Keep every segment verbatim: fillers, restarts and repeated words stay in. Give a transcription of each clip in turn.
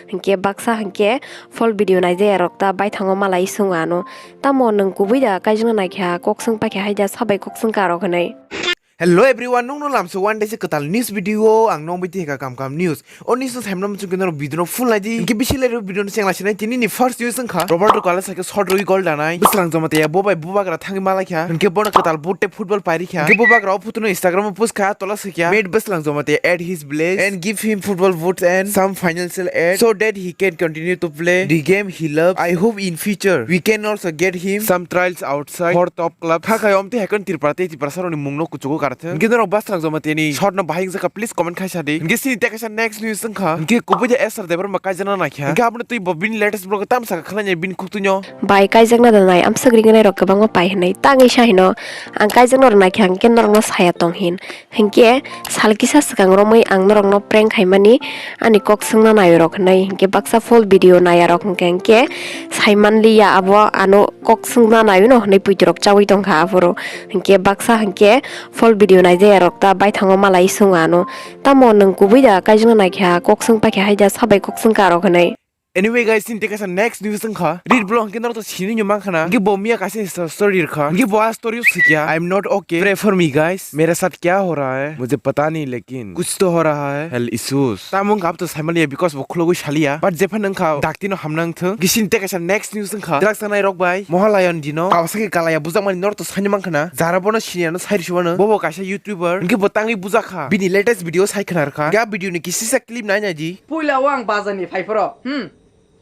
Hinkhe baksa hinkhe full video naijaya rok ta baithango malai swngo ano. Tamo nwng kubui da kaijakna naikha, kok swng paikha haida sabai kok swngkha rok hinwi. Hello everyone, nung no lamso one day se kwtal news video ang nong bai tihika kam kam news. O news no saimna muchung kino video no full naidi. Hinkhe bisi lai video no chengla sinai tini ni first news wngkha Roberto Carlos hai khe shot rwi goal danai. Bwslang joma tei bo bai bubagra thangwi malaikha. Hinkhe bono kwtal boot tei football pairikha. Hinkhe bubagra o photo no Instagram o post kha, tola swikha, "Made Bwslang Joma tei at his village and give him football boots and some financial aid so that he can continue to play the game he loves. I hope in future we can also get him some trials outside for top clubs." Kha khai omtwi hai khe Tripura tei Tiprasa rokni mungno kuchugo kar thung. Hinkhe norok Bwslang Joma tei ni shot no bahai wngjakha, please comment khai sadi. Hinkhe sini tei kaisa next news wngkha. Hinkhe kubui de Esther Debbarma kaijakna naikha. Hinkhe abono twi bo bini latest vlog o tamo sakha khlai bini khuktwino. Bai kaijakna da nai amswk ringnai rok kwbangma pai hinwi tangwi sa hino. Ang kaijakna rw naikha hinkhe norokno saya tong hin. Hinkhe sal kisa swkang romwi ang norokno prank khaimani ani kok swngna nai rok hinwi. Hinkhe baksa full video naya rok hinkhe hinkhe saimanliya abo ano kok swngna naino hinwi puitrok chawi tongkha aphuru. Hinkhe baksa hinkhe full video naijaya rok ta baithango malai swngo ano. Tamo nwng kubui da kaijakna naikha, kok swng paikha haida sabai kok swngkha rok hinwi. Anyway guys, tini tei kaisa next news wngkha. Rit vlog hinkhe norok to sinino mankha na. Hinkhe bo miya kaisa insta story rwkha. Hinkhe bo a story o swikha, "I am not okay. Pray for me guys. Mere saath kya ho raha hai? Mujhe pata nahi lekin kuch to ho raha hai. Health issues." Tamo wngkha abo to saimaliya because bo khulogwi saliya. But jephano wngkha dakti no hamna wngthung. Hinkhe sini tei kaisa next news wngkha. Drugs chanai rok bai Mohalayan dino kawasaki kalaya bujakmani norok to saino mankha na. Jara bono siniya no sai rwsibano. Bobo kaisa YouTuber. Hinkhe bo tangwi bujakha. Bini latest video sai khna rwkha. Ga video ni kisisa clip nai nai di. Puila o ang bazar ni phaiphoro, hmm,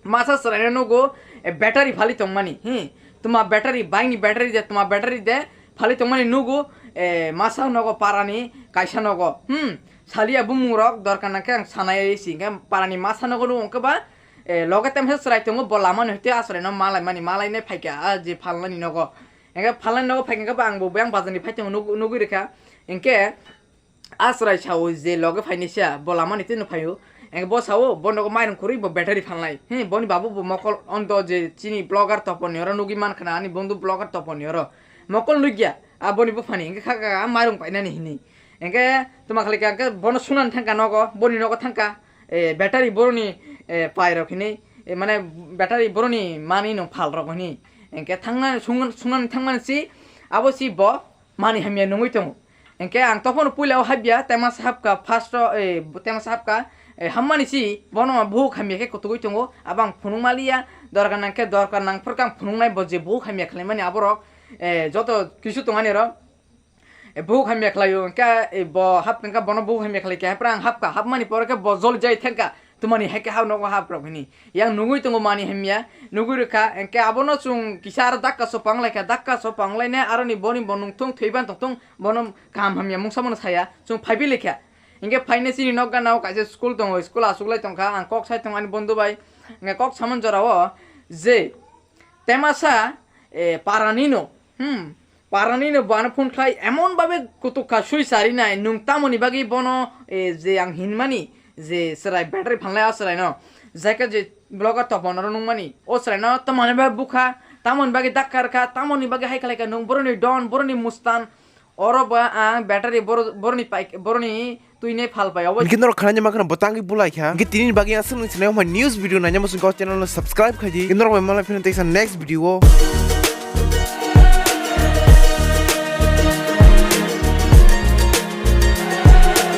masa chwraino nugo, eh, battery phali tongmani, hmm, tuma battery, bike ni battery de, tuma battery de phali tongmani nugo, eh, masa nogo parani kaisa nogo, hmm, saliya bumung rok dorkar nangkhe ang sanai si, hinkhe parani masa nogo nugo hinkhe ba, eh, loge temsa chwrai tongo, bo lama ni hwtwi a chwraino malai mani, malai nai phaikha a je phalnani nogo, hinkhe phalnani nogo phaikha hinkhe ba ang bo buyang bazar ni phai tongo nug-, nugwi rwkha, hinkhe a chwrai sao je loge phainai sia, bo lama ni twino phaio. Eng bo sao, bo nogo mairung kwrwi bo battery phalnai. He, boni babu bo mokol ondo je chini vlogger toponi oro nugwi mankha na, ani bondhu vlogger toponi oro. Mokol nugya, a boni buphani, engkhe kha kha, a mairung painani hini. Engkhe tuma khali kha, engkhe bono sunani thangkha nogo, boni nogo thangkha, eh, battery boroni, eh, pai rok hini, eh, mane battery boroni mani no phal rok hini. Engkhe thangna, sung-, sunani thangmani si, abo si bo mani hamya nungwi tongo. Hinkhe ang tophano puila o habya, temasa habkha, first o, eh, temasa habkha, eh, hammani si, bono buhuk hamya khe kutugwi tongo, abo ang phunuk maliya, dorkar nangkhe, dorkar nangphurkha ang phunuknai, bo je buhuk hamya khlaimani aborok, eh, joto kisu tongani oro, eh, buhuk hamya khlaio, hinkhe, eh, bo hap, hinkhe bono buhuk hamya khlai khe, hapra ang hapkha, hapmani pore khe bo joli jai thangkha, Tumani hai khe ha nogo haprok hini. Yang nugui tongo mani hamya, nugui rwkha, engkhe abono chwng kisa aro dakka sopang laikha, dakka sopang lainai aroni boni bo nungthung thwiban tongthung, bono kaham hamya mungsa bono saya, chwng phaibi laikha. Engkhe phainai chini nok gana o kaisa school tongo, school achuklai tongkha, ang kok sai tongo ani bondhu bai. Engkhe kok samani jorao je, Temasa, eh, paranino, hmm, paranino bo ano phone khlai emon babe kutuk kha sui sari nai, nwng tamoni bagwi bono, eh, je ang hinmani, je chwrai battery phalnai o chwraino, jaikha je vlogger topon oro nungmani, o chwraino tamoni bagwi bukha, tamoni bagwi dakka rwkha, tamoni bagwi hai khlai kha, nwng boroni don, boroni mustan, Oro bo ang battery bor-, boroni pai-, boroni twini phal pai obo. Hinkhe norok khanani mankha bwtangwi bulai kha. Hinkhe tini bagwi ang swngno sinai news video naina muchung khe channel no subscribe khai di. Hinkhe norok bai malai phino teisa next video o.